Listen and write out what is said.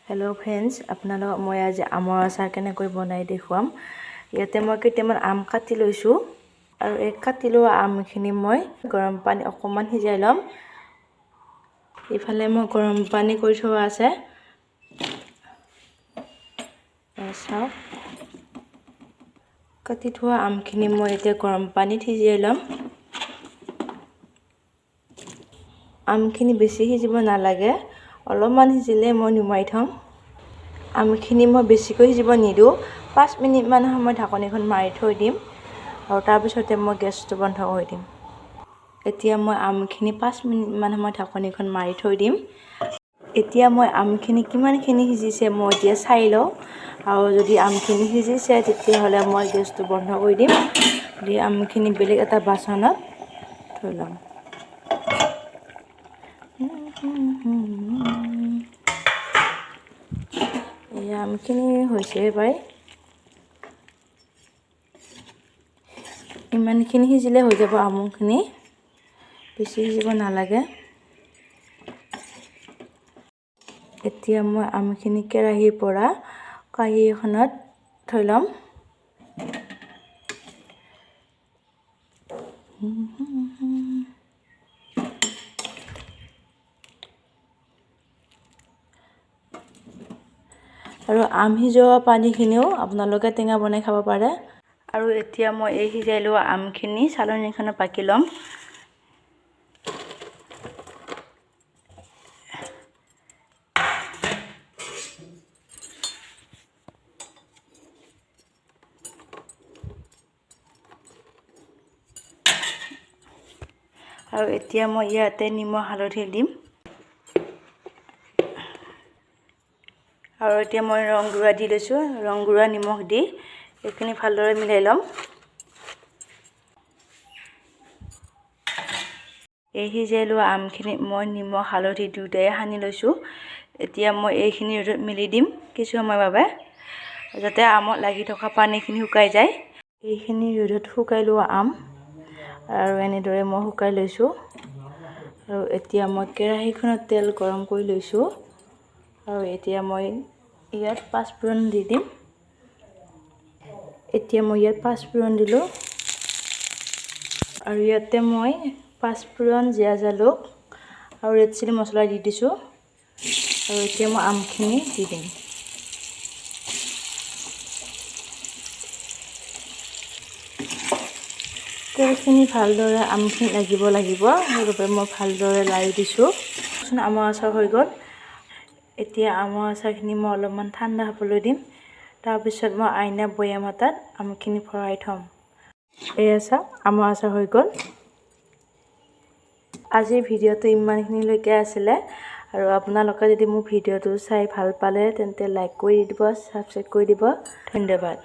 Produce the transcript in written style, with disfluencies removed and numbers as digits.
Hello' friends, আপোনালোকক মই আজি আমৰ আচাৰ কেনেকৈ বনাই দেখুৱাম। ইয়াতে মই কেইটামান আম কাটি লৈছোঁ আৰু এই কাটি লোৱা আমখিনি মই গৰম পানী অকণমান সিজাই ল'ম। ইফালে মই গৰম পানী কৰি থোৱা আছে, চাওক। কাটি থোৱা আমখিনি মই এতিয়া গৰম পানীত সিজাই ল'ম। আমখিনি বেছি সিজিব নালাগে, অলপমান সিজিলে মই নুমাই থ'ম। আমখিনি মই বেছিকৈ সিজিব নিদিওঁ, 5 মিনিটমান সময় ঢাকনিখন মাৰি থৈ দিম আৰু তাৰপিছতে মই গেছটো বন্ধ কৰি দিম। এতিয়া মই আমখিনি 5 মিনিটমান সময় ঢাকনিখন মাৰি থৈ দিম। এতিয়া মই আমখিনি কিমানখিনি সিজিছে মই এতিয়া চাই লওঁ, আৰু যদি আমখিনি সিজিছে তেতিয়াহ'লে মই গেছটো বন্ধ কৰি দিম। দি আমখিনি বেলেগ এটা বাচনত থৈ ল'ম। এই আমখিনি হৈছে প্ৰায়, ইমানখিনি সিজিলে হৈ যাব আমখিনি, বেছি সিজিব নালাগে। এতিয়া মই আমখিনি কেৰাহীৰ পৰা কাঁহী এখনত থৈ ল'ম। আৰু আম সিজোৱা পানীখিনিও আপোনালোকে টেঙা বনাই খাব পাৰে। আৰু এতিয়া মই এই সিজাই লোৱা আমখিনি চালনীখনত বাকি ল'ম। আৰু এতিয়া মই ইয়াতে নিমখ হালধি দিম। আৰু এতিয়া মই ৰং গুড়া দি লৈছোঁ, ৰং গুড়া নিমখ দি এইখিনি ভালদৰে মিলাই ল'ম। এই সিজাই লোৱা আমখিনি মই নিমখ হালধি দুয়োটাই সানি লৈছোঁ। এতিয়া মই এইখিনি ৰ'দত মেলি দিম কিছু সময়ৰ বাবে, যাতে আমত লাগি থকা পানীখিনি শুকাই যায়। এইখিনি ৰ'দত শুকাই লোৱা আম আৰু এনেদৰে মই শুকাই লৈছোঁ। আৰু এতিয়া মই কেৰাহীখনত তেল গৰম কৰি লৈছোঁ। আৰু এতিয়া মই ইয়াত পাঁচফোৰণ দি দিম। এতিয়া মই ইয়াত পাঁচফোৰণ দিলোঁ। আৰু ইয়াতে মই পাঁচফোৰণ, জীৰা জালুক আৰু ৰেড চিলি মছলা দি দিছোঁ। আৰু এতিয়া মই আমখিনি দি দিম। তেলখিনি ভালদৰে আমখিনি লাগিব লাগিব, সেইবাবে মই ভালদৰে লাৰি দিছোঁ। আমৰ আচাৰ হৈ গ'ল। এতিয়া আমৰ আচাৰখিনি মই অলপমান ঠাণ্ডা হ'বলৈ দিম। তাৰপিছত মই আইনা বৈয়াম এটাত আমখিনি ভৰাই থ'ম। এয়া চাওক, আমৰ আচাৰ হৈ গ'ল। আজিৰ ভিডিঅ'টো ইমানখিনিলৈকে আছিলে। আৰু আপোনালোকে যদি মোৰ ভিডিঅ'টো চাই ভাল পালে তেন্তে লাইক কৰি দিব, ছাবস্ক্ৰাইব কৰি দিব। ধন্যবাদ।